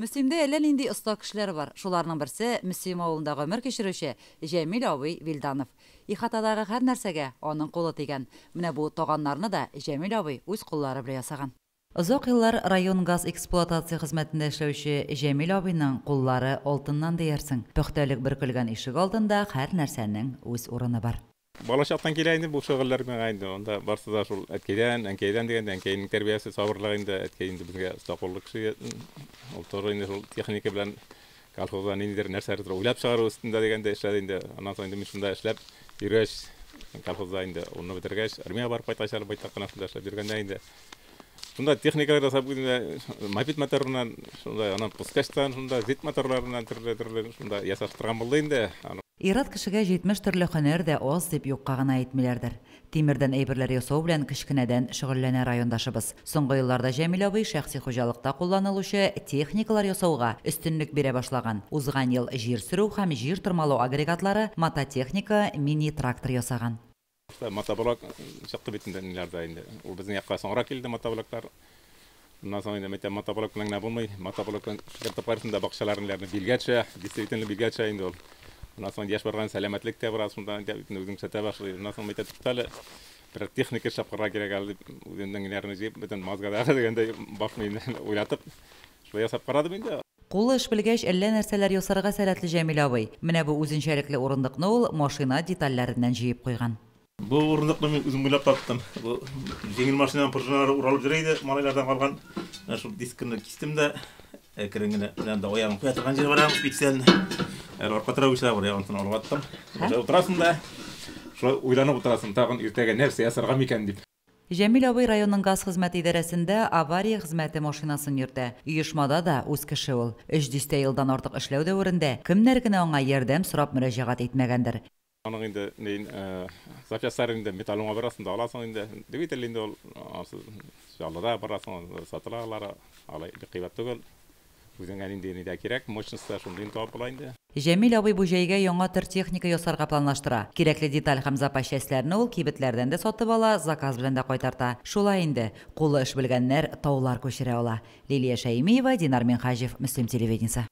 Мөслимдә әллә нинди оста кешеләр бар. Шуларның берсе, Мөслим авылында гомер кичерүче Җәмил абый Вилданов. Ихатадагы һәр нәрсәгә аның кулы тигән. Менә бу таганнарны да Җәмил абый үз куллары белән ясаган. Озак еллар район газ эксплуатация хезмәтендә эшләүче Җәмил абыйның куллары алтыннан диярсең. Пөхтәлек бөркелгән ишек алдында һәр нәрсәнең үз урыны бар. Балачактан килә инде бу шөгыльләр миңа инде. Анда барсы да шул әткәйдән, әнкәйдән дигәндә, әнкәйнең тәрбиясе, сабырлыгы инде. Әткәй инде безгә оста куллы кеше. Ул тоже инде шул техника белән колхозда ниндидер нәрсәләрдер уйлап чыгару өстендә дигәндә эшләде инде. Аннан соң инде мин шунда эшләп йөргәч, колхозда инде унны бетергәч, армиягә барып кайткач әле байтак кына шунда эшләп йөргәндә инде. Шунда техникалар ясап үземдә мопед моторыннан, шунда аннан пускачтан, шунда зит моторларыннан төрле-төрле шунда ясаштырган булды инде. Ир-ат кешегә 70 төрле һөнәр дә аз дип юкка гына әйтмиләрдер. Тимердән әйберләр ясау белән кечкенәдән шөгыльләнә райондашыбыз. Соңгы елларда Җәмил абый шәхси хуҗалыкта кулланылучы техникалар ясауга өстенлек бирә башлаган. Узган ел җир сөрү һәм җир тырмалау агрегатлары, мототехника, мини-трактор ясаган. Мотоблок чыкты бит инде ниләрдә инде. Ул безнең якка соңрак килде мотоблоклар. Моннан соң инде мәйтәм мотоблок белән генә булмый. Мотоблок белән шикәртеп карыйсың да бакчаларны билгә төшә, действительно билгә төшә инде ул. Моннан соң яшь барган сәламәтлек тә бераз шунда үзен күрсәтә башлый. Моннан соң мәйтәм туктале, бер техника эшләп карарга кирәк әле дип үземнең ниләрне җыеп, бөтен мозгадагы дигәндәй баш миемне уйлатып, шулай ясап карадым инде. Кулы эш белгәч, әллә нәрсәләр ясарга сәләтле Җәмил абый. Менә бу үзенчәлекле урындыкны ул машина детальләреннән җыеп куйган. Бу урындыкны мин үзем уйлап таптым. Бу җиңел машинаның пружиналары уралып йөри иде, малайлардан калган. Менә шул дискны кистем дә, әкрен генә менә анда аягын куя торган җире бар аның специально. Әле арка терәү бар, ягын алып аттым. Шулай утырасың да, шулай уйланып утырасың, тагын иртәгә нәрсә ясарга микән дип. Җәмил абый районның газ хезмәте идарәсендә авария хезмәте машинасын йөртә. Оешмада да үз кеше ул. Өч дистә елдан артык эшләү дәверендә кемнәр генә аңа ярдәм сорап мөрәҗәгать итмәгәндер. Аның инде ни запчастьларын инде металлоломга барасың да аласың инде. Двигатель инде ул Чаллыда барасың, сатыла алар, алай бик кыйбат түгел. Үзеңә нинди нидә кирәк, мощностьта шундыйны табып була инде. Җәмил абый бу җәйгә яңа төр техника ясарга планлаштыра. Кирәкле деталь һәм запас частьләрне ул кибетләрдән дә сатып ала, заказ белән дә кайтарта. Шулай инде, кулы эш белгәннәр таулар күчерә ала. Лилия Шәймиева, Динар Минһаҗев, Мөслим телевидениесе.